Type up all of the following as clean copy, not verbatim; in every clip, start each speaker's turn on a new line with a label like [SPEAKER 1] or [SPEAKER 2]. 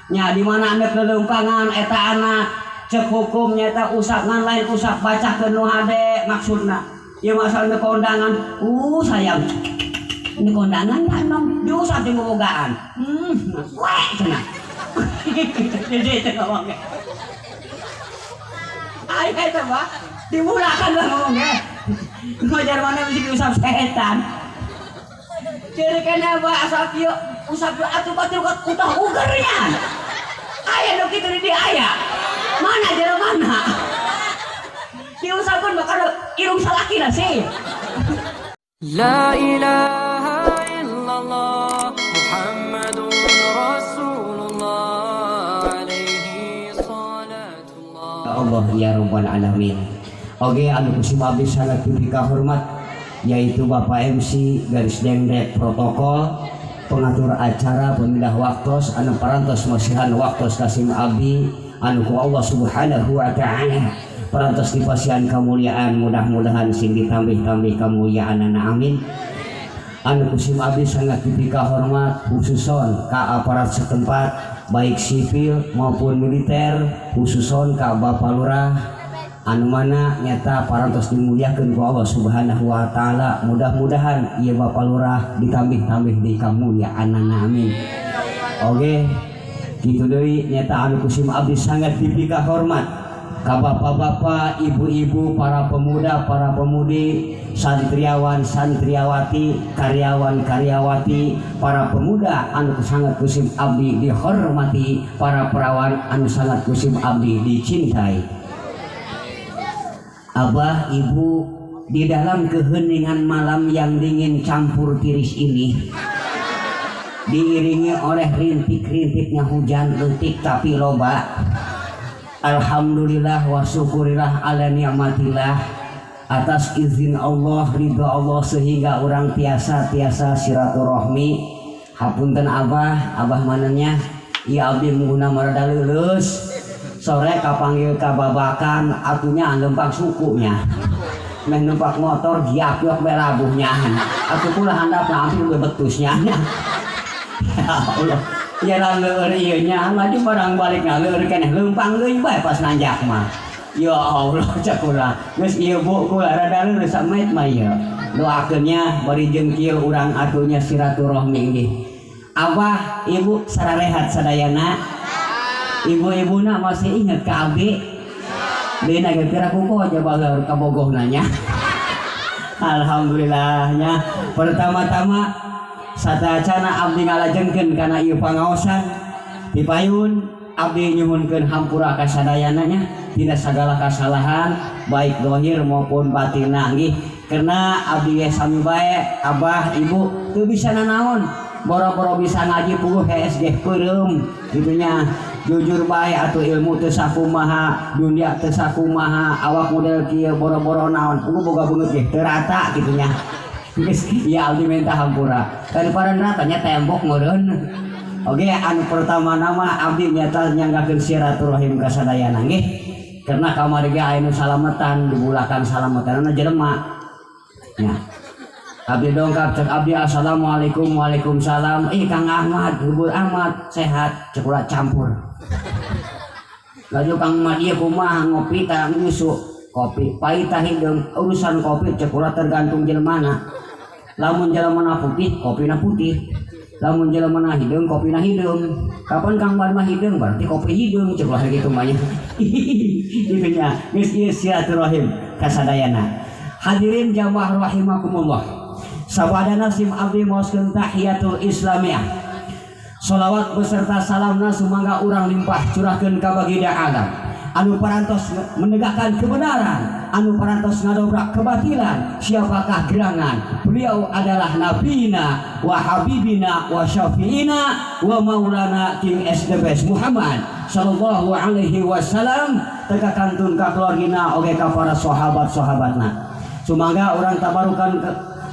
[SPEAKER 1] Nya di mana anu leuleumpangan eta anak cek hukum nyata usap ngan lain usap bacakeun nu hade maksudna. Ieu masalah nu kondangan, sayang. Ini kondangan ya nong diusap di bobogaan. Weh cenah. Jadi itu ngomongnya. Ayo eta mah dimulakan lah ngomongnya. Ngajar mana mesti diusap setan. Jadi kena apa asal kieu usap atuh batur utah ugernya. Aya nu kitu di aya. Mana jero mana? Diusapkeun bakal irung salakina sih.
[SPEAKER 2] La ilaha illallah Muhammadun Rasulullah alaihi salatullah.
[SPEAKER 1] Ya Allah ya Rabbal Alamin. Oke, anu kusim abdi sangat dipika hormat yaitu Bapak MC garis dendek protokol pengatur acara pemilah waktos anu parantos masihan waktos kasim abdi anu ku Allah Subhanahu wa taala parantos dipasihan kemuliaan, mudah-mudahan sing ditambih-tambih kemuliaan, amin. Anu kusim abdi sangat dipika hormat khususon ka aparat setempat baik sipil maupun militer, khususon ka Bapak Lurah anu mana nyata parantos dimuliakeun ku Allah Subhanahu wa taala, mudah-mudahan ieu Bapak Lurah ditambih-tambih di kamuliaanana, amin. Oke, kitu deui nyata anu kusim abdi sangat dipika hormat ka bapak-bapak, ibu-ibu, para pemuda, para pemudi, santriawan, santriawati, karyawan, karyawati, para pemuda anu sangat kusim abdi dihormati, para perawan anu sangat kusim abdi dicintai. Abah, ibu, di dalam keheningan malam yang dingin campur tiris ini, diiringi oleh rintik-rintiknya hujan leutik tapi loba. Alhamdulillah wa syukurillah ala ni'matillah, atas izin Allah, ridho Allah sehingga orang tiasa-tiasa silaturahmi. Hapunten abah, abah mananya? Ya abdi mengguna marada lulus. Sore kapanggil kababakan atunya lempang sukunya. Meh numpak motor giap-giap bae labuhnya. Atuh kula handap hampir bebetusnya. Ya Allah. Ya leur ieu nya maju barang balik ngaleur keneh leumpang deui bae pas nanjak mah. Ya Allah cak kula. Geus ieu bu kula rada leureus samet mah ieu. Doakeun nya bari jeung kieu urang atunya silaturahmi nggih. Abah, ibu sararehat sadayana. Ibu-ibuna masih ingat ka abdi? Dina ge pira kuko aja bager kabogoh nanya. Alhamdulillahnya. Pertama-tama satacana abdi ngalajengkeun kana ieu pangaosan dipayun abdi nyuhunkeun hampura ka sadayana nya tina sagala kasalahan baik zahir maupun batinna nggih. Karena abdi ge sami bae abah ibu teu bisa nanaon, boro-boro bisa ngaji puguh hees ge peureum kitu nya. Jujur bae atuh ilmu teu sakumaha, dunia teu sakumaha, awak model kieu boro-boro naon puguh boga beungeut ge teu rata kitu nya. Geus ya abdi minta hampura. Daripada ratanya tembok meureun. Oke, anu pertama nama abdi nyata nyanggakeun silaturahim ka sadayana nggih. Karena kamari ge aya nu salametan dibulakan salametanna jelema. Nya. Abdi dongkap cek abdi assalamualaikum waalaikumsalam. Ih Kang Ahmad, hubur Ahmad sehat cek ulah campur. Laju Kang Ahmad ieu kumaha ngopi tah nyusu kopi pahit tah hideung urusan kopi cek ulah tergantung jelemana. Lamun jelemana putih kopina putih. Lamun jelemana hideung kopina hideung. Kapan Kang Ahmad mah hideung berarti kopi hideung cek ulah kitu mah nya. Kitu nya geus ieu silaturahim ka sadayana. Hadirin jamaah rahimakumullah. Sabadana sim abdi maoskeun tahiyatul islamiyah. Sholawat beserta salamna sumangga urang limpah curahkeun ka baginda alam. Anu parantos menegakkan kebenaran, anu parantos ngadobrak kebatilan, siapakah gerangan? Beliau adalah nabina wa habibina wa syafiina wa maulana King S the Best Muhammad sallallahu alaihi wasallam teka kantun ka keluargina oge ka para sahabat-sahabatna. Sumangga urang tabarukan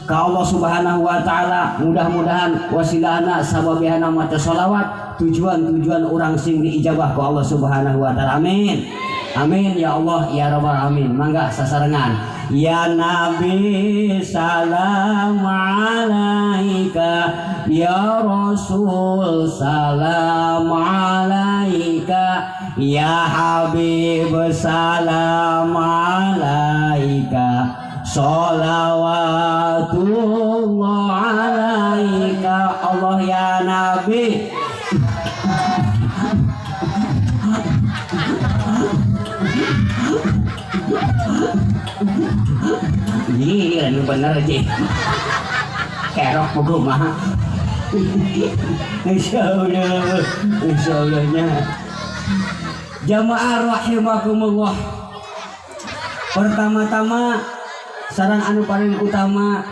[SPEAKER 1] ka Allah Subhanahu wa taala, mudah-mudahan wasilahna sababehana maca sholawat tujuan-tujuan urang sing diijabah ku Allah Subhanahu wa taala. Amin. Amin ya Allah ya rabbal alamin. Mangga sasarengan. Ya Nabi salam alaika, ya Rasul salam alaika. alaika ya habib salam alaika sholawatullah alaika Allah ya nabi. Gila ini bener sih. Kerok buku mah. Insyaallah, insyallahnya. Jamaah rahimakumullah. Pertama-tama saran anu paling utama,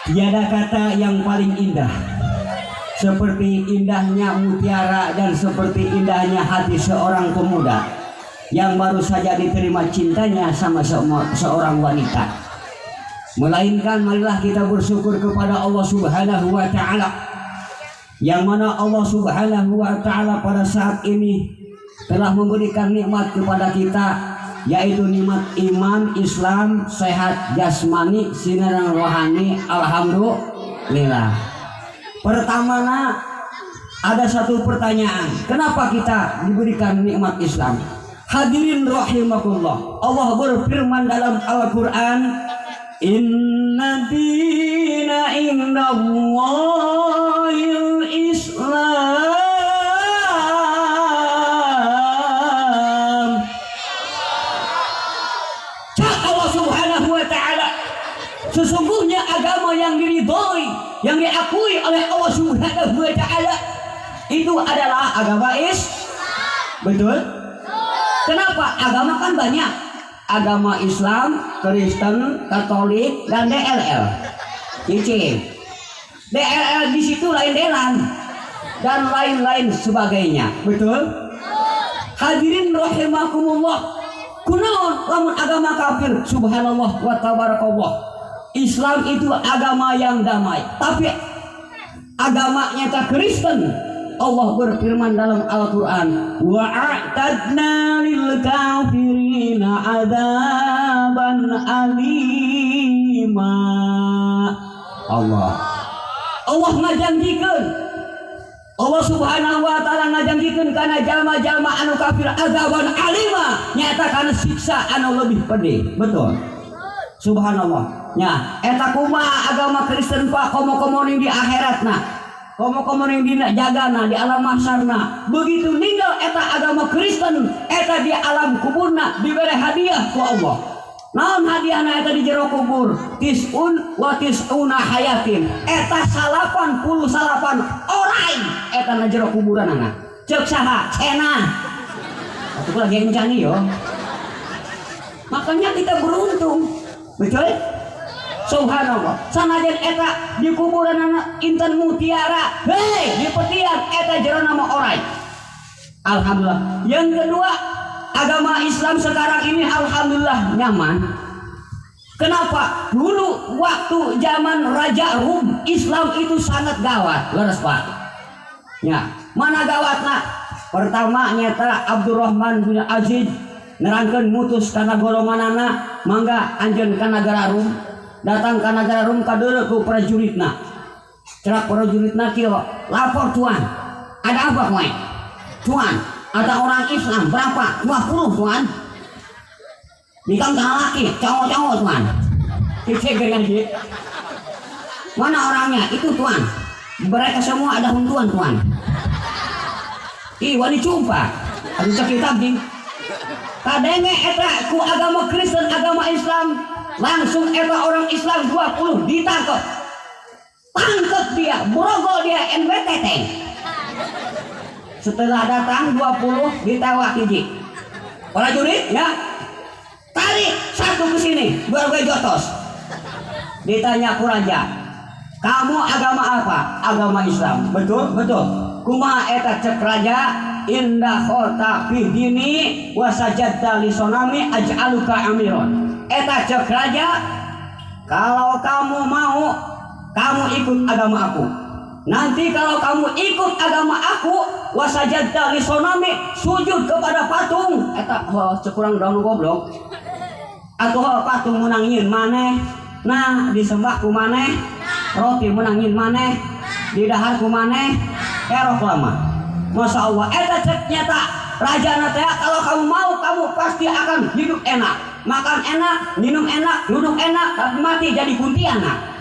[SPEAKER 1] tiada kata yang paling indah seperti indahnya mutiara dan seperti indahnya hati seorang pemuda yang baru saja diterima cintanya sama seorang wanita. Melainkan marilah kita bersyukur kepada Allah Subhanahu wa Ta'ala, yang mana Allah Subhanahu wa Ta'ala pada saat ini telah memberikan nikmat kepada kita, yaitu nikmat iman, Islam, sehat jasmani, sinar rohani. Alhamdulillah. Pertama, ada satu pertanyaan, kenapa kita diberikan nikmat Islam? Hadirin rahimakumullah, Allah berfirman dalam Al-Quran, Inna dina indallahil Islam. Cak Allah Subhanahu wa Ta'ala, sesungguhnya agama yang diridhoi, yang diakui oleh Allah Subhanahu wa Ta'ala itu adalah agama Islam. Betul? Kenapa? Agama kan banyak. Agama Islam, Kristen, Katolik, dan DLL. Cicing. DLL di situ lain delan dan lain-lain sebagainya. Betul? Hadirin rahimakumullah. Kunaon lamun agama kafir? Subhanallah wa tabarakallah. Islam itu agama yang damai, tapi agamanya tak Kristen. Allah berfirman dalam Al-Quran, wa a'tadna lil kafirina adzaban alima. Allah Allah ngajanjikeun, Allah Subhanahu wa Ta'ala ngajanjikeun kana jalma-jalma anu kafir azaban alima, nyata kana siksa anu lebih pedih. Betul? Subhanallah. Nya eta kumaha agama Kristen Pak, komo-komo ning di akhiratna, komo-komo ning dina jagana di alam mahsyarna. Begitu ninggal eta agama Kristen, eta di alam kuburna dibere hadiah ku Allah. Naon hadiahna eta di jero kubur? Tis'un wa tis'una hayatin. Eta 89 orai eta na jero kuburanana. Ceuk saha? Cenah. Atuh lagi encani yo. Makanya kita beruntung. Betul? Subhanallah. Sanajan eta di kuburan anak intan mutiara, hei di petian eta jero nama orai. Alhamdulillah. Yang kedua, agama Islam sekarang ini alhamdulillah nyaman. Kenapa? Dulu waktu zaman Raja Rum, Islam itu sangat gawat. Leres Pak. Ya, mana gawatna? Pertama nyata Abdurrahman bin Aziz nerangkeun mutus kana golonganana, mangga anjeun ka nagara Rum. Datang ka nagara Rum kadeuleu ku prajuritna. Cerak prajuritna kieu, lapor tuan. Ada apa kowe? Tuan, ada orang Islam berapa? 20 tuan. Nikah laki, cowok-cowok tuan. Cek dengan dia. Mana orangnya? Itu tuan. Mereka semua ada huntuan tuan. Ih, wani cumpa. Aduh cek kitab ding. Kadenge eta ku agama Kristen, agama Islam, langsung eta orang Islam 20 ditangkap. Tangkap dia, borgol dia NBTT. Setelah datang 20 ditewak hiji. Prajurit ya, tarik satu ke sini, biar gue jotos. Ditanya ku raja, kamu agama apa? Agama Islam. Betul? Betul. Kumaha eta cek raja? Indah kota fi dini wa sajadta li sonami aj'aluka amiron. Eta cek raja, kalau kamu mau, kamu ikut agama aku. Nanti kalau kamu ikut agama aku, wasajadta li sonami, sujud kepada patung. Eta oh, cekurang daun goblok. Atuh patung menang nyin maneh, nah disembah ku maneh, roti menang nyin maneh, didahar ku maneh, kerok lama. Masya Allah, eta cek nyata raja teh kalau kamu mau kamu pasti akan hidup enak, makan enak, minum enak, duduk enak, tapi mati jadi kuntilanak.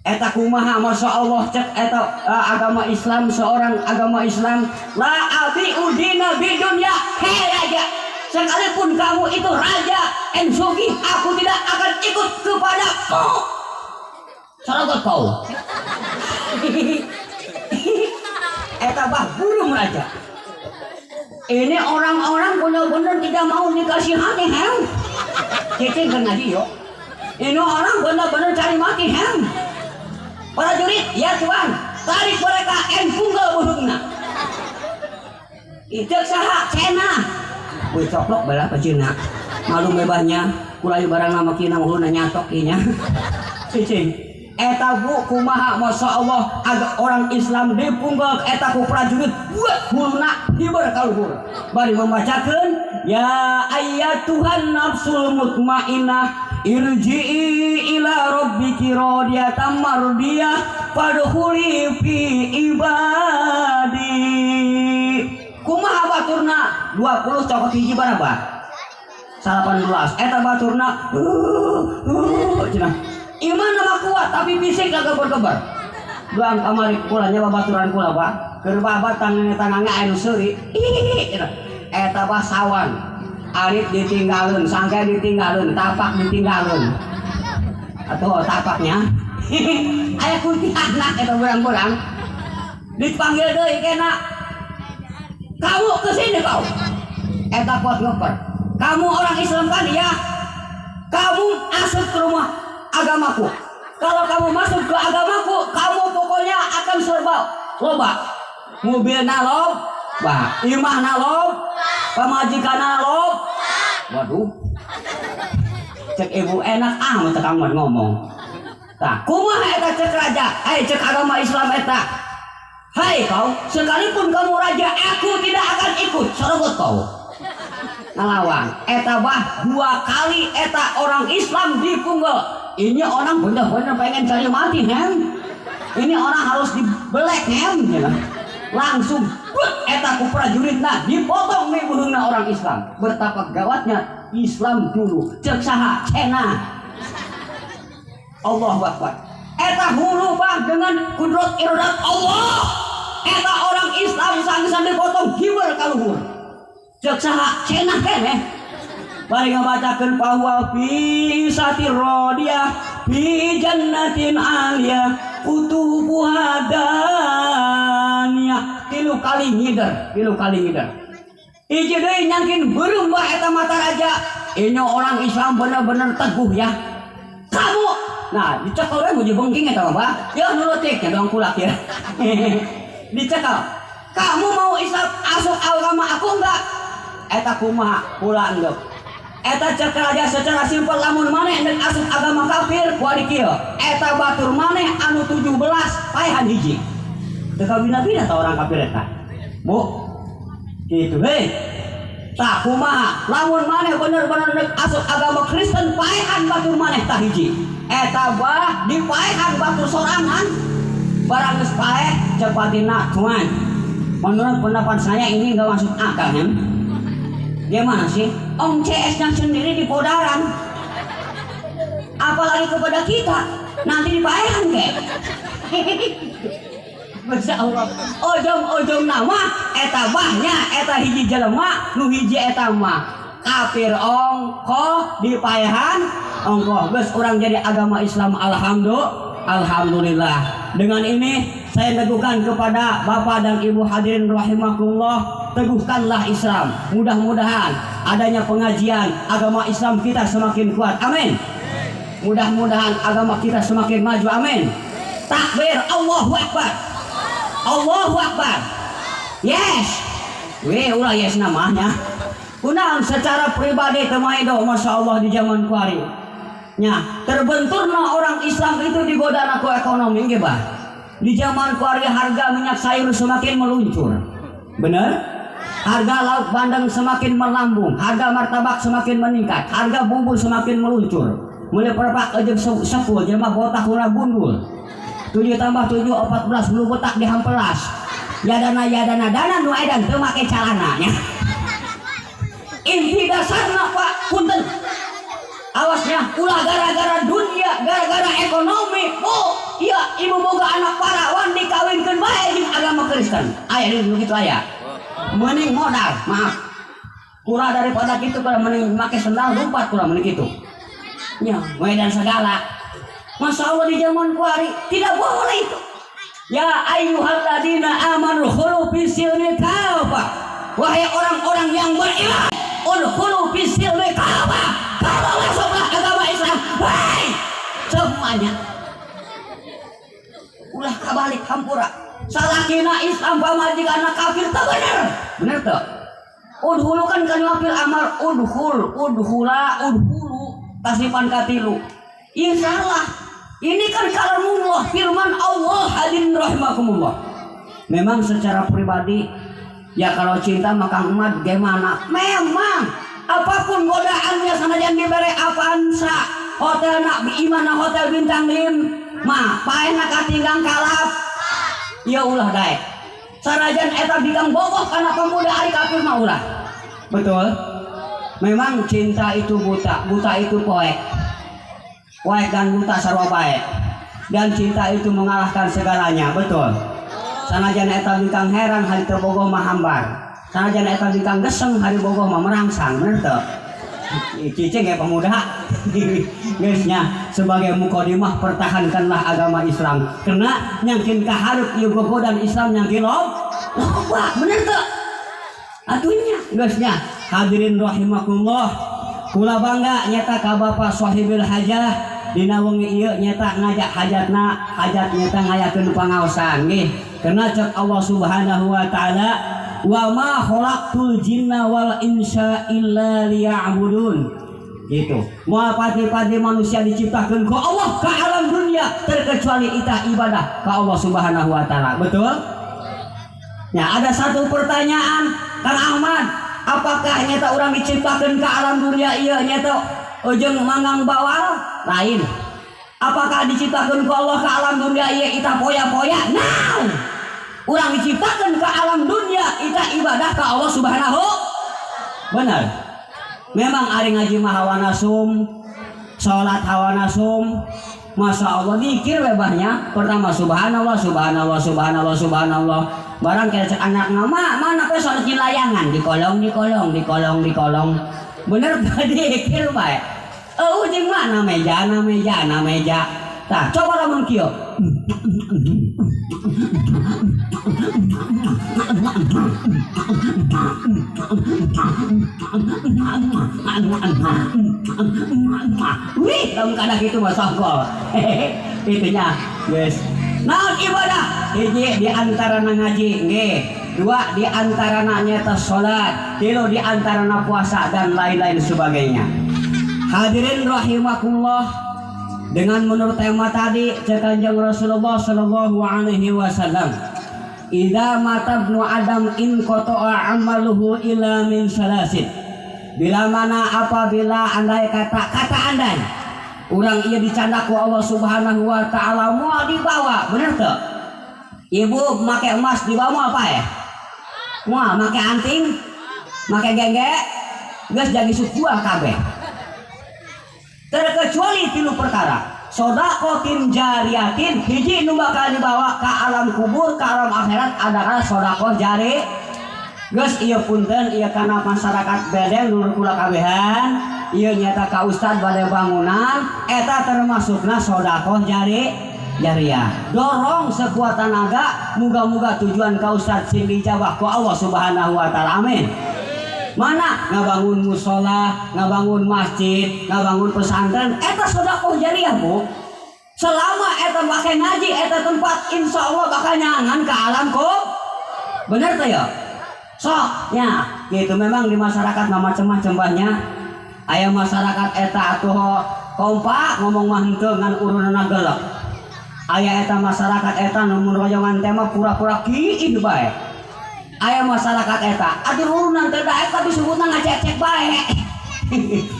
[SPEAKER 1] Eta kumaha Masya Allah cek eta agama Islam, seorang agama Islam la abi udina bidunya, hei raja, sekalipun kamu itu raja ensugi, aku tidak akan ikut kepada kau. Sorogot kau. Eta bah burung raja. Ini orang-orang benar-benar tidak mau dikasihani hem. Ceceng kan ngaji yo. Ini orang benar-benar cari mati hem. Prajurit, ya tuan, tarik mereka en punggal burungna. Itu saha cena. Wih coplok belah pecina. Malu mebahnya, kulayu barang nama kina muluna nyatok inya. Cicing. Eta bu kumaha Masya Allah agak orang Islam dipunggal eta ku prajurit buat huluna hiber kaluhur. Bari membacakeun ya ayyatuhan nafsul mutmainah irji'i ila rabbiki radiyatan mardiyah fadkhuli fi ibadi. Kumaha baturna 20 cokot hiji baraba 18 eta baturna cenah iman nama kuat tapi fisik agak berkebar. Duang kamari kula nya babaturan kula bah keur babat tangan tanganna anu seuri eta bah sawan arit ditinggalun, sangka ditinggalun, tapak ditinggalun atau tapaknya aya kuntilanak eta berang-berang dipanggil deui kena kamu kesini kau eta kuat ngeper kamu orang Islam kan ya kamu masuk ke rumah agamaku kalau kamu masuk ke agamaku kamu pokoknya akan serba loba mobil nalob bah imah nalob pamajikan nalob waduh cek ibu enak ah teu kamu ngomong tah kumaha eta cek raja cek agama Islam eta hai kau sekalipun kamu raja aku tidak akan ikut sorogot kau ngelawan eta bah dua kali eta orang Islam dipunggal. Ini orang bener-bener pengen cari mati hem. Ini orang harus dibelek hem ya. Langsung eta ku prajuritna dipotong nih bunuhna orang Islam. Betapa gawatnya Islam dulu. Cek saha cena. Allahu Akbar. Eta hulu bah dengan kudrat iradat Allah. Eta orang Islam sanggesan dipotong hiber ka luhur. Cek saha cena keneh. Bari ngabacakeun bahwa fi satir radiyah fi jannatin aliyah utubuha daniyah tilu kali ngider tilu kali ngider hiji deui nyangkin beureum bae eta mata raja ini orang Islam bener-bener teguh ya kamu nah dicekel we muji bengking eta mah bah ya nurutik ya doang kulak ya dicekel kamu mau Islam asup agama aku enggak eta kumaha kula endek eta cek raja secara simpel lamun maneh endek asup agama kafir kuari kieu eta batur maneh anu 17 paehan hiji teu kabina-bina ta orang kafir eta bu kitu hei tah kumaha lamun maneh bener-bener endek asup agama Kristen paehan batur maneh tah hiji eta bah dipaehan batur sorangan barang geus paeh cek batinna tuan menurut pendapat saya ini enggak masuk akal kan. Gimana sih? Om CS-nya sendiri di Podaran. Apalagi kepada kita, nanti dipaehan kek. Masya Allah. Ojong-ojong nama eta bahnya eta hiji jelema nu hiji eta mah kafir ongkoh dipaehan ongkoh. Geus urang jadi agama Islam alhamdulillah. Dengan ini saya teguhkan kepada Bapak dan Ibu hadirin rahimakumullah, teguhkanlah Islam. Mudah-mudahan adanya pengajian agama Islam kita semakin kuat. Amin. Mudah-mudahan agama kita semakin maju. Amin. Takbir, Allahu Akbar. Allahu Akbar. Yes. Weh, ulah yes namanya. Kunaon secara pribadi teu maedo Masya Allah di zaman kuari. Nya, terbenturna orang Islam itu digoda ku ekonomi nggih, Bah. Di zaman kuari harga minyak sayur semakin meluncur. Bener? Harga lauk bandeng semakin melambung, harga martabak semakin meningkat, harga bubur semakin meluncur. Mulai perpak aja sepul, jelema botak hura gundul. 7 tambah 7 14 bulu botak dihampelas. Yadana yadana dana nu edan teu make calana nya. Inti dasarna Pak punten. Awasnya ulah gara-gara dunia, gara-gara ekonomi. Oh, iya ibu boga anak parawan dikawinkeun bae jeung agama Kristen. Aya di kitu aya. Mending modal, maaf. Kurang daripada gitu kalau mending make sendal lompat kurang mending gitu. Nya, wedan segala. Masya Allah di zaman kuari tidak boleh itu. Ya ayyuhalladzina amanu khulu fisilmi kafah. Wahai orang-orang yang beriman, udkhulu fisilmi kafah. Kalau masuklah agama Islam, wahai semuanya. Ulah kabalik hampura. Salakina Islam pamajikanna kafir teu bener. Bener teu? Udhulu kan kan fil amar udhul, udhula, udhulu, tasnipan katilu. Ini salah. Ini kan kalamullah, firman Allah, hadirin rahimakumullah. Memang secara pribadi ya kalau cinta maka umat gimana? Memang apapun godaannya sanajan dibere Avanza, hotel nak imana hotel bintang 5, paehna katinggang kalap. Ya ulah daek. Sanajan eta bikang bogoh kana pemuda ari kafir mah ulah. Betul? Memang cinta itu buta, buta itu poek. Poek dan buta sarua bae. Dan cinta itu mengalahkan segalanya, betul. Sanajan eta bikang heran hari teu bogoh mah hambar. Sanajan eta bikang geseng hari bogoh mah merangsang, bener teu? Cicing ya pemuda. Geus nya sebagai mukadimah pertahankanlah agama Islam. Karena nyangkin kaharep ieu gogodan Islam nyangkin loba, bener teu? Atunya geus nya hadirin rahimakumullah. Kula bangga nyata ka Bapak Sohibil Hajah dina wengi ieu nyata ngajak hajatna, hajat nyata ngayakeun pangaosan nggih. Karena cek Allah Subhanahu wa taala wa ma khalaqtul jinna wal insa illa liya'budun. Gitu. Moal pati-pati manusia diciptakeun ku Allah ke alam dunia terkecuali itah ibadah ka Allah Subhanahu wa taala. Betul? Ya, ada satu pertanyaan Kang Ahmad, apakah nyata orang diciptakan ke alam dunia iya nyata ujung manggang bawal? Lain. Apakah diciptakan ke Allah ke alam dunia iya itah poya-poya? No. Orang diciptakan ke alam dunia itah ibadah ke Allah Subhanahu. Benar. Memang ari ngaji mah hawa nasum, salat hawa nasum, Masya Allah dikir we banyak. Pertama subhanallah, subhanallah, subhanallah, subhanallah. Barang kira cek anak nama mana pe salat di layangan di kolong, di kolong, di kolong, di kolong. Bener tadi dikir bae. Ujung mana meja, na meja, na meja. Tah, coba lamun kieu. Wih, lamun kada kitu mah sokol. Itunya, guys. Naon ibadah? Hiji di antarana ngaji, nggih. Dua di antarana nyata salat, tilu di antarana puasa dan lain-lain sebagainya. Hadirin rahimakumullah. Dengan menurut tema tadi cek Kanjeng Rasulullah sallallahu alaihi wasallam, idza mata ibnu Adam in qata'a amaluhu ila min salasin. Bila mana apabila andai kata kata andai urang ieu dicandak ku Allah Subhanahu wa taala moal dibawa, bener teu? Ibu make emas dibawa moal apa ya? Moal make anting, make gengge, geus jadi sukuah kabeh. Terkecuali tilu perkara. Sodakotin jariyatin, hiji nu bakal dibawa ke alam kubur, ke alam akhirat adalah sodakoh jari. Geus ieu punten ieu kana masyarakat bedeng dulur kula kabehan, ieu nyata ka ustad bade bangunan eta termasukna sodakoh jari jariah. Dorong sekuat tenaga, muga-muga tujuan ka ustad sing dijabah ku Allah Subhanahu wa taala. Amin. Mana ngabangun musola, ngabangun masjid, ngabangun pesantren, eta sodakoh jariah bu. Selama eta pakai ngaji, eta tempat insya Allah bakal nyangan ke alam kok. Bener tuh ya? Sok ya, gitu memang di masyarakat mah macam-macam banyak. Aya masyarakat eta atuh kompak ngomong mah henteu ngan urunana gelek. Aya eta masyarakat eta nu mun royongan teh mah pura-pura kiih bae. Aya masyarakat eta aduh urunan teh daek tapi sebutna ngacek-cek bae.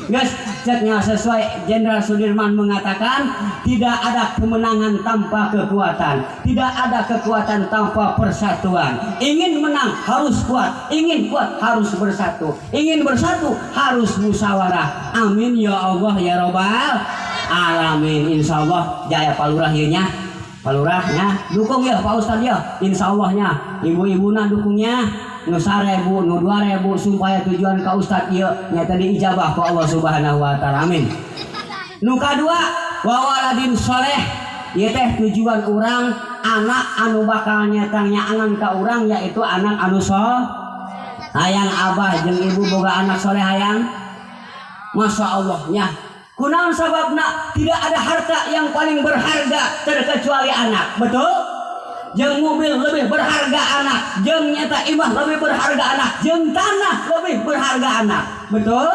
[SPEAKER 1] Guys, ceknya sesuai Jenderal Sudirman mengatakan tidak ada kemenangan tanpa kekuatan, tidak ada kekuatan tanpa persatuan. Ingin menang harus kuat, ingin kuat harus bersatu, ingin bersatu harus musyawarah. Amin ya Allah ya Robbal alamin. Insya Allah jaya Palurah ieu nya. Palurahnya dukung ya Pak Ustad ya, insya Allahnya ibu-ibuna dukungnya nu 1000 nu 2000 supaya tujuan ka Ustad ieu nyata diijabah ku Allah Subhanahu wa taala. Amin. Nu kadua wa waladin soleh ieu teh tujuan urang anak anu bakal nyata nyaangan ka urang yaitu anak anu soleh. Hayang abah jeung ibu boga anak soleh hayang, Masya Allah nya. Kunaon sababna tidak ada harta yang paling berharga terkecuali anak, betul? Jeung mobil lebih berharga anak, jeung nyata imah lebih berharga anak, jeung tanah lebih berharga anak, betul?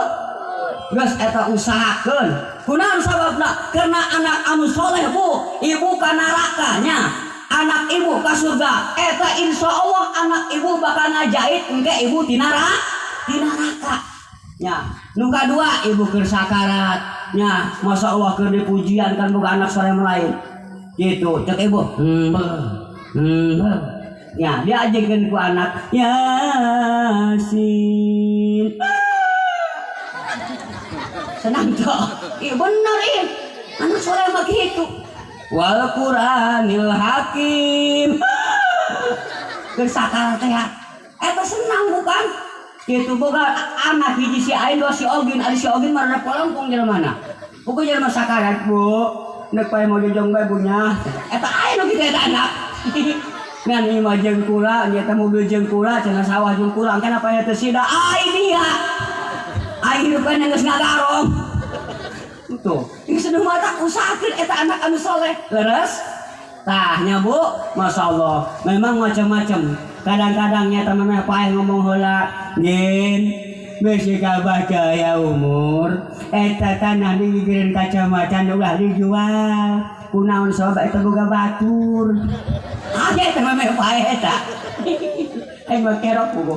[SPEAKER 1] Geus eta usahakeun. Kunaon sababna? Karena anak anu soleh bu, ibu ka neraka nya, anak ibu ka surga. Eta insya Allah anak ibu bakal ngajait engke ibu tina neraka. Nya, nu kadua ibu keur sakarat. Nya, Masya Allah keur dipujian kan boga anak soleh lain. Gitu, cek ibu. Ya, diajarkeun ku anak Yasin. Senang tuh. Ih, bener ih. Anak soleh mah gitu. Wal Qur'anil Hakim. Keur sakarat teh. Eta senang bukan? Gitu boga anak hiji si ain dua si ogin, ari si ogin mah rada polongkong jelema. Pokoknya jelema sakarat, Bu. Nek pae mau jojong bae bunya. Eta aya nu kitu eta anak. Ngan ieu mah jeung kula, nya mobil jeung kula, cenah sawah jeung kula, engke apa teu sida. Ai dia. Ai hidup kan geus ngagarong. Tuh, ieu seduh mata usahakeun eta anak anu soleh. Leres? Tah nya Bu, Masya Allah. Memang macam-macam. Kadang-kadang nya teman paeh ngomong heula, "Gin, bisi kabah gaya umur, eta tanah digigireun kacamatan ulah dijual. Kunaon sabab eta boga batur." Aya eta mah paeh eta. Aing mah kerok buku.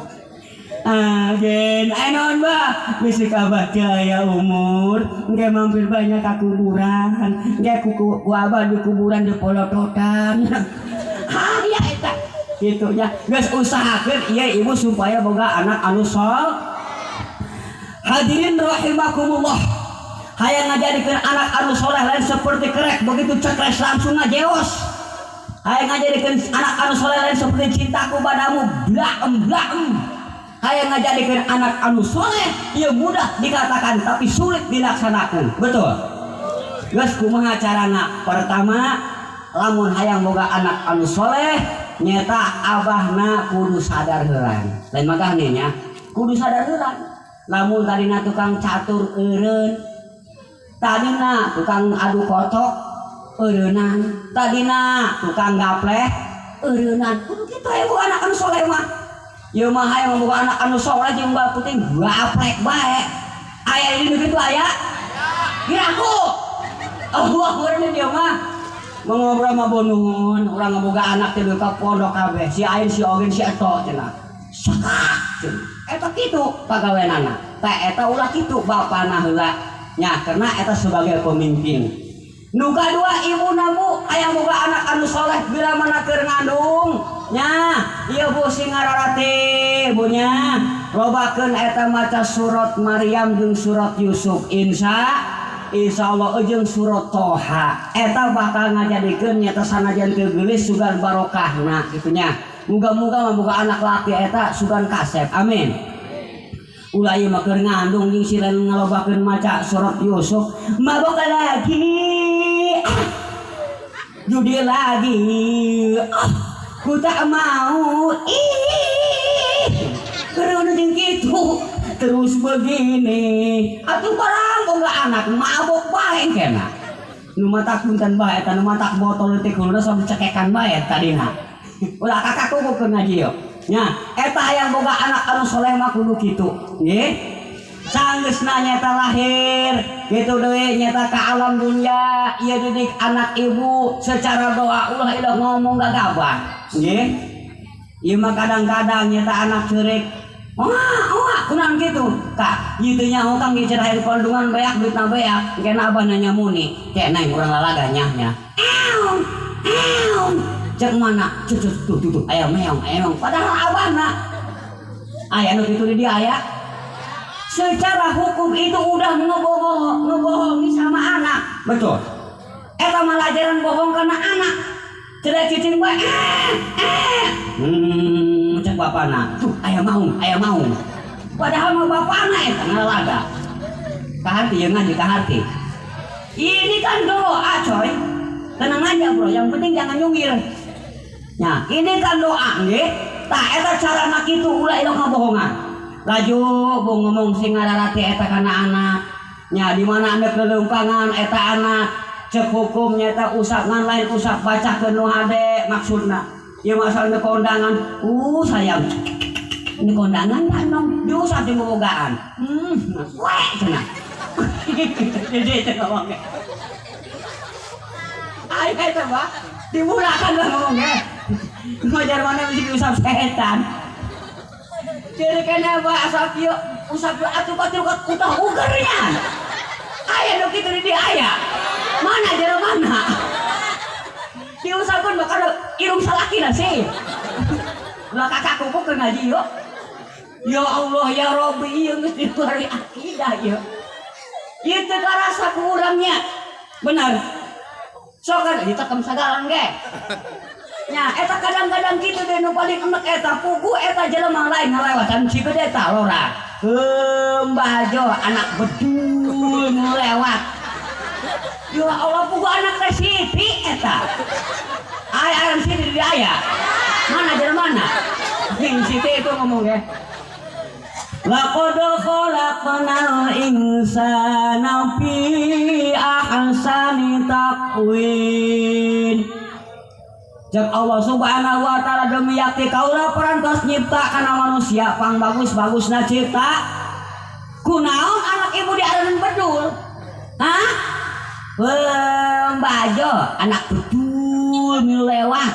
[SPEAKER 1] Ah, gen, aya naon bah? Bisi kabah gaya umur, engke mampir banyak ka kuburan, engke ku abah di kuburan di polototan. Aya eta. Gitu nya. Geus usahakeun ieu ibu supaya boga anak anu sol. Hadirin rahimakumullah. Hayang ngajadikeun anak anu soleh lain seperti kerek begitu cekres langsung ngajeos. Hayang ngajadikeun anak anu soleh lain seperti cintaku padamu blaem blaem. Hayang ngajadikeun anak anu soleh ieu mudah dikatakan tapi sulit dilaksanakan. Betul. Geus kumaha carana? Pertama, lamun hayang boga anak anu soleh nyeta abahna kudu sadar heulan. Lain magah nya, kudu sadar heulan. Lamun tadina tukang catur eureun, tadina tukang adu kotok eureunnan, tadina tukang gapleh eureunnan. Kudu kitu aya boga anak anu soleh mah. Ieu mah hayang boga anak anu soleh jeung bae puting gaplek bae. Aya di kitu aya? Kiraku. Allah urang dia mah. Ngobrol sama bonun, urang ngaboga anak teh ka pondok kabeh. Si ain si ogin si eto cenah. Sakak cenah. Eta kitu pagaweanana. Tah eta ulah kitu bapana heula. Nya karena eta sebagai pemimpin. Nu kadua ibuna bu aya boga anak anu soleh bila mana keur ngandung. Nya, ieu bu sing ngararate bu nya. Lobakeun eta maca surat Maryam jeung surat Yusuf. Insya Allah jeung surat Toha eta bakal ngajadikeun nyata sanajan teu geulis sugan barokahna kitu nya. Muga-muga mah boga anak laki eta sugan kasep. Amin. Ulah ieu mah keur ngandung jeung si lain ngalobakeun maca surat Yusuf, mabok lagi. Judi lagi. Ku tak mau. Ih. Keur jeung kitu terus begini. Atuh barang boga anak mabok bae kena. Nu matak punten bae eta nu matak botol teh kuluna sok cekekan bae tadina. Ulah kakak kuku keur ngaji yo. Nya, eta hayang boga anak anu soleh mah kudu kitu. Nggih. Sanggeusna nyata lahir kitu deui nyata ka alam dunya ieu didik anak ibu secara doa ulah ieu ngomong gagabah. Nggih. Ieu mah kadang-kadang nyata anak ceurik Wah, kunaon kitu? Kak, ieu teh nyaho Kang ieu cenah kondungan beak duitna beak. Engke abah nanya muni, cek neng urang lalaga nyah nya. Eong, eong. Cek mana? Cek cek tuh tuh tuh aya meong, aya meong. Padahal abahna aya nu kitu di dia aya. Secara hukum itu udah ngebohongi sama anak. Betul. Eta malah ajaran bohong karena anak. Cedak cicing bae. Cek bapana. Tuh aya maung, aya maung. Padahal mah bapana eta ngalalaga. Kaharti ya ngaji kaharti. Ini kan doa coy. Tenang aja bro, yang penting jangan nyungir. Nah, ini kan doa nggih. Tah eta carana kitu ulah ilok ngabohongan. Laju bung ngomong sing ngararati eta kana anak. Nya di mana anda keleumpangan eta anak cek hukum nyata usap ngan lain usap baca ke nu hade maksudna. Ieu masalah kondangan, sayang. Ini kondangan kan dong, diusap di bobogaan. Weh cenah. Jadi itu ngomongnya. Ayo eta mah dimulakan lah ngomongnya. Ngajar mana mesti diusap setan. Jadi kenapa asap yuk usap yuk atuh batur utah ugernya. Aya nu kitu di dia aya. Mana jero mana? Diusapkeun bakal irung salakina sih. Ulah kakak kuku keur ngaji yuk. Ya Allah ya Rabbi ieu geus di luar akidah ieu. Ieu teu karasa ku urangnya. Benar. Sok kan ditekem sagalan ge. Nya eta kadang-kadang kitu deh nu paling enek eta pugu eta jelema lain ngalewatan Cigede ta lora. Mbah Jo anak bedul ngelewat. Ya Allah pugu anak teh Siti eta. Aya aran Siti di aya. Mana jelema mana? Sing Siti itu ngomong ge. Laqad khalaqnal insana fi ahsani taqwim. Cek Allah Subhanahu wa taala demi yakti kaula parantos nyipta kana manusia pang bagus-bagusna cipta. Kunaon anak ibu diaranan bedul? Hah? Mbah Jo, anak bedul milewat.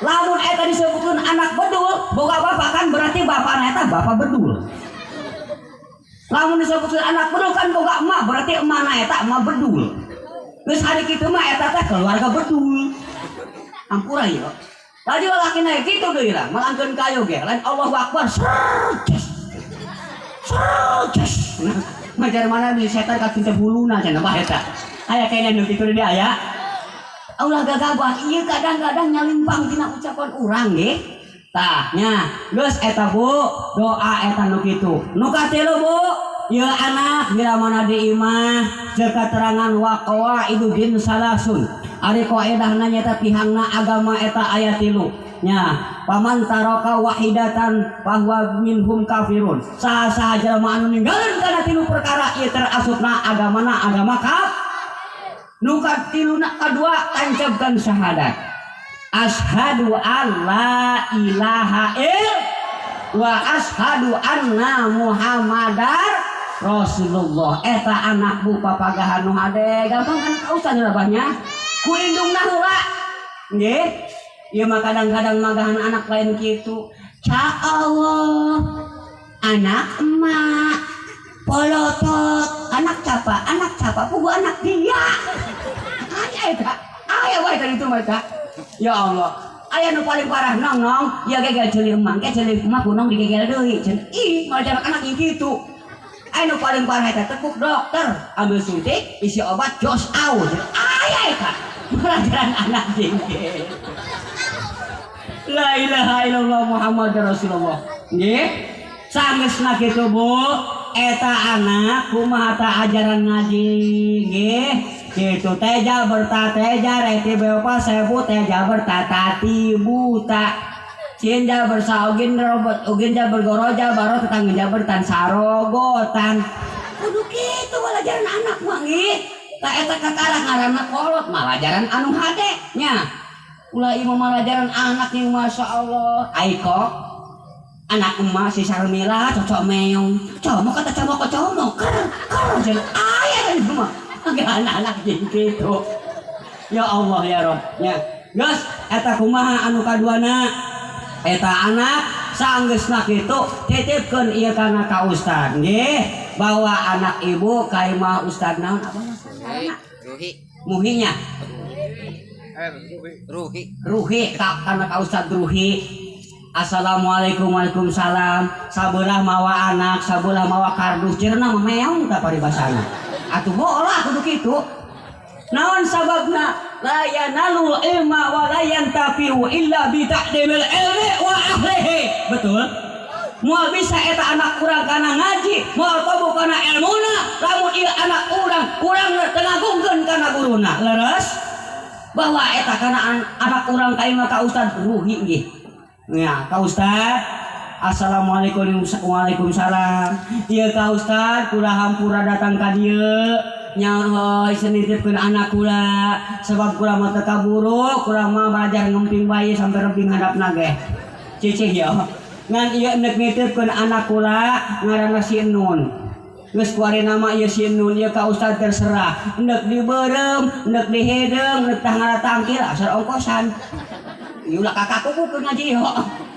[SPEAKER 1] Lamun eta disebutkeun anak bedul, boga bapak kan berarti bapakna eta bapak bedul. Lamun disebutkeun anak bedul kan boga emak, berarti emakna eta emak bedul. Geus hari kitu mah eta teh keluarga bedul. Ampura ieu. Tadi lalaki naik kitu deui lah, malangkeun kayu ge, lain Allahu Akbar. Serges. Serges. Majar mana di setan ka teu buluna cenah mah eta. Aya kene nu kitu di aya. Allah gagabah ieu kadang-kadang nyalimpang tina ucapan urang nggih. Tah nya, geus eta Bu, doa eta nu kitu. Nu katilu Bu, ieu anak bila mana di imah ceuk katerangan wa qawaidu din salasun. Ari kaidahna nyata tihangna agama eta aya tilu. Nya, paman taraka wahidatan fahuwa minhum kafirun. Saha-saha jelema anu ninggalkeun kana tilu perkara ieu terasupna agamana agama kafir. Nu katiluna kadua tancapkeun syahadat. Asyhadu alla ilaha ill wa asyhadu anna Muhammadar Rasulullah. Eta anak bu papagahan nu hade gampang kan kausan rabahnya. Ku indungna heula. Nggih. Ieu mah kadang-kadang magahan anak lain kitu. Ca Allah, anak emak polotot, anak capa, pugu anak dia. Aya eta, aya wae tadi itu mah eta. Ya Allah, aya nu paling parah nong nong, ya gegel ceuli emang, ke ceuli emak ku nong digegel deui. Ih, malah jarak anak yang kitu. Aya nu paling parah eta tepuk dokter, ambil suntik, isi obat jos out. Aya eta, malah jalan anak jengkel. La ilaha illallah Muhammad Rasulullah. Nggih. Sangesna kitu Bu, eta anak kumaha ta ajaran ngaji nggih. Kitu teja berta teja reti beopa sebu teja berta tati buta. Cinja bersaugin robot ugin ja bergoroja baro tetangga ja bertan sarogotan. Kudu kitu ajaran anak mah nggih. Ta eta kakara ngaranna kolot malah ajaran anu hade nya. Ulah ieu mah ajaran anak yang masya Allah. Aiko anak emak si Sarmila cocok meong. Comok kata comok comok ker ker jeung aya kan mah. Anak-anak jeung kitu. Ya Allah ya Rob nya. Geus eta kumaha anu kaduana? Eta anak Saenggeusna kitu titipkeun ieu kana ka ustad nggih, bawa anak ibu ka imah ustad naon apa?
[SPEAKER 3] Ruhi.
[SPEAKER 1] Muhinya.
[SPEAKER 3] Ruhi.
[SPEAKER 1] Ruhi ka kana ka ustad Ruhi. Assalamualaikum. Waalaikumsalam. Sabelah mawa anak, sabelah mawa kardus, jerna mah meong tah paribasana. Atuh bola kudu kitu. Naon sababna? La yanalul ilma wa la yantafi'u illa bi ta'limil ilmi wa ahlihi. Betul? Moal bisa eta anak urang kana ngaji, moal tobu kana ilmuna, lamun ieu anak urang urang teu ngagungkeun kana guruna. Leres? Bahwa eta kana anak urang ka imah ka Ustad Ruhi nggih. Ya, ka Ustad. Assalamualaikum. Waalaikumsalam. Ieu ka Ustad, kula hampura datang ka dieu. Nya nitipkeun anak kula sebab kula mah teu kaburu, kula mah belajar ngemping bayi sampai remping handapna ge. Cicih ya. Ngan ieu nek nitipkeun anak kula ngaranna si Nun. Geus kuari nama ieu si Nun ieu ka Ustad terserah. Endek dibeureum, endek dihideung, endek tah ngaratangkil asal ongkosan. Ieu ulah kakak kuku keur ngaji yo.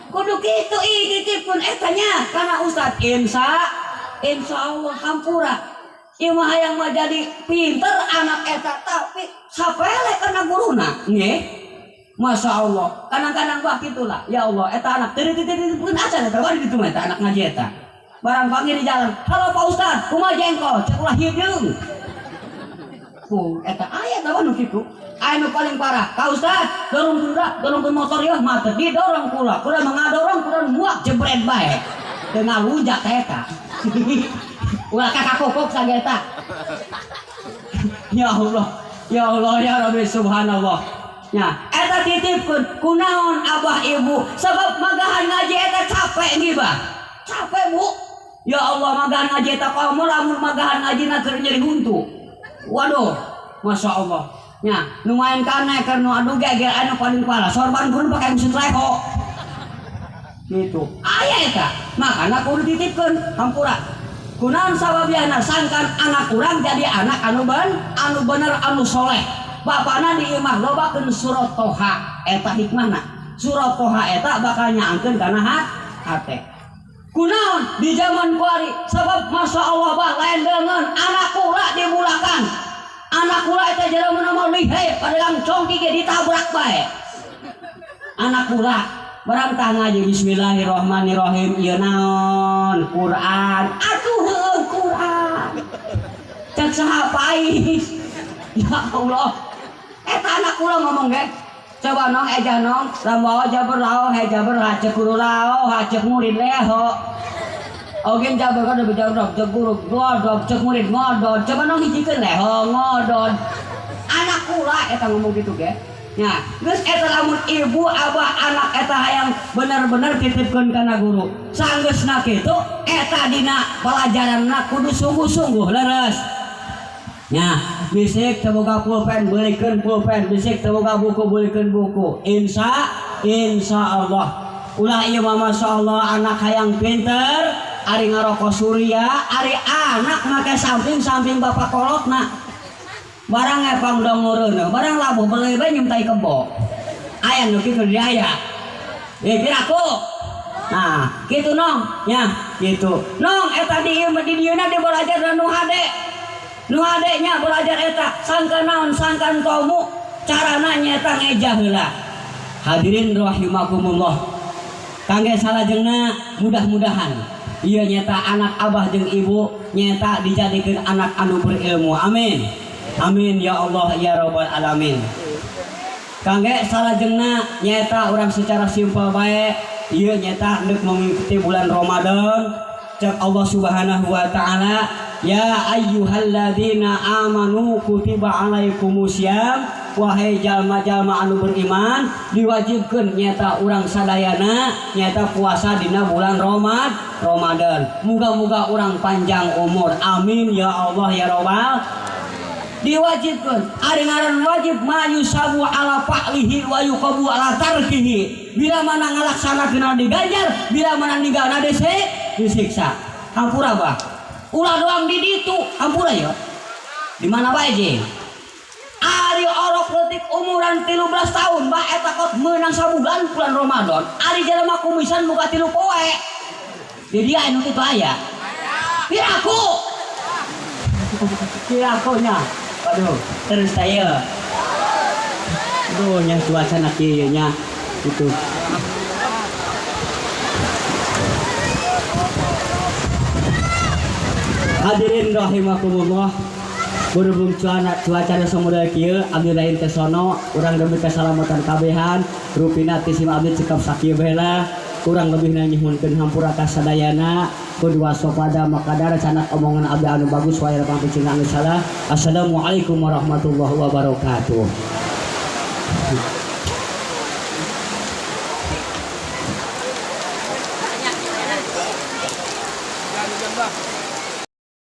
[SPEAKER 1] Kudu kitu ih titipkeun eta nya kana Ustad. Insya Allah hampura. Ieu mah hayang mah jadi pinter anak eta tapi sapele kana guruna nggih. Masya Allah, kadang-kadang bah gitulah. Ya Allah, eta anak teu dititipkeun acan eta bari ditu mah eta anak ngaji eta. Barang panggil di jalan, "Halo Pak Ustad, kumaha jengkol?" Cek ulah hideung. Ku eta aya tah nu kitu. Aya nu paling parah, "Pak Ustad, dorong kuda, dorongkeun motor yeuh mah teu didorong kula. Kula mah ngadorong, kula muak jebret bae." Teu ngalunjak ka eta. Ulah kakak kokok sageta. Ya Allah, ya Allah ya Rabbi subhanallah. Nya, eta titipkeun kunaon abah ibu sebab magahan ngaji eta capek nggih bah. Capek Bu. Ya Allah magahan ngaji eta komo lamun magahan ngaji na keur nyeri huntu. Waduh, Masya Allah. Nya, nu main kana keur nu adu geger anu paling parah sorban guru pakai mesin leho. Gitu. Aya eta. Makana kudu titipkeun hampura. Kunaon sababiana sangkan anak urang jadi anak anu bener anu soleh. Bapana di imah lobakeun surat Toha eta hikmahna. Surat Toha eta bakal nyaangkeun kana hate. Kunaon di zaman kuari sebab Masya Allah bah lain dengan anak kula dibulakan. Anak kula eta jelema mah lihai padegang congki ge ditabrak bae. Anak kula barang tah ngaji bismillahirrahmanirrahim ieu naon Quran. Aduh heueuh Quran. Cek saha pais. Ya Allah. Eta anak kula ngomong ge. Coba nong eja nong lambawa jaber lao he jaber ha cek guru lao ha cek murid leho. Ogen jaber kada bejaber cek guru ngodog cek murid ngodog. Coba nong hijikeun leho ngodog. Anak kula eta ngomong gitu ge. Nah, geus eta lamun ibu abah anak eta hayang bener-bener titipkeun kana guru. Sanggeusna kitu eta dina pelajaranna kudu sungguh-sungguh leres. Nya, bisik teu boga pulpen beulikeun pulpen, bisik teu boga buku beulikeun buku. Insya Allah. Ulah ieu mah Masya Allah anak hayang pinter, ari ngaroko surya, ari anak make samping-samping bapak kolotna. Barang epang dongeureun, barang labuh beuleuh bae nyeum tai kebo. Aya nu kitu di aya. Piraku. Nah, kitu nong, nya, kitu. Nong eta di ieu di dieuna di belajar nu hade. Nu hade nya belajar eta sangkan naon sangkan tomu carana nyaeta ngejah heula. Hadirin rahimakumullah. Kangge salajengna mudah-mudahan ieu nyaeta anak abah jeung ibu nyaeta dijadikeun anak anu berilmu. Amin. Amin ya Allah ya Rabbal alamin. Kangge salajengna nyaeta urang secara simpel bae ieu nyaeta deuk mengikuti bulan Ramadan. Cek Allah Subhanahu wa taala, ya ayyuhalladzina amanu kutiba alaikumusiyam, wahai jalma-jalma anu beriman diwajibkeun nyaeta urang sadayana nyaeta puasa dina bulan Ramadan. Muga-muga urang panjang umur. Amin ya Allah ya Rabbal. Diwajibkeun ari ngaran wajib ma yusabu ala fa'lihi wa yuqabu ala tarkihi. Bila mana ngalaksanakeun diganjar, bila mana ninggalna disiksa. Hampura bah. Ulah doang di ditu, hampura ya. Di mana bae jeung? Ari orok leutik umuran 13 tahun bah eta kot meunang sabulan bulan Ramadan. Ari jelema kumisan boga 3 poe. Di dia anu kitu aya. Piraku. Pirakunya. Aduh, terus saya. Aduh, nya cuaca na kieu nya. Itu. Hadirin rahimakumullah. Berhubung cuaca samudaya kieu abdi lain teh sono urang demi keselamatan kabehan rupina ti sim abdi cekap sakieu bae kurang lebihna nyuhunkeun hampura ka sadayana kudu waspada makadar canak omongan abdi anu bagus wae lapang picing anu salah. Assalamualaikum warahmatullahi wabarakatuh.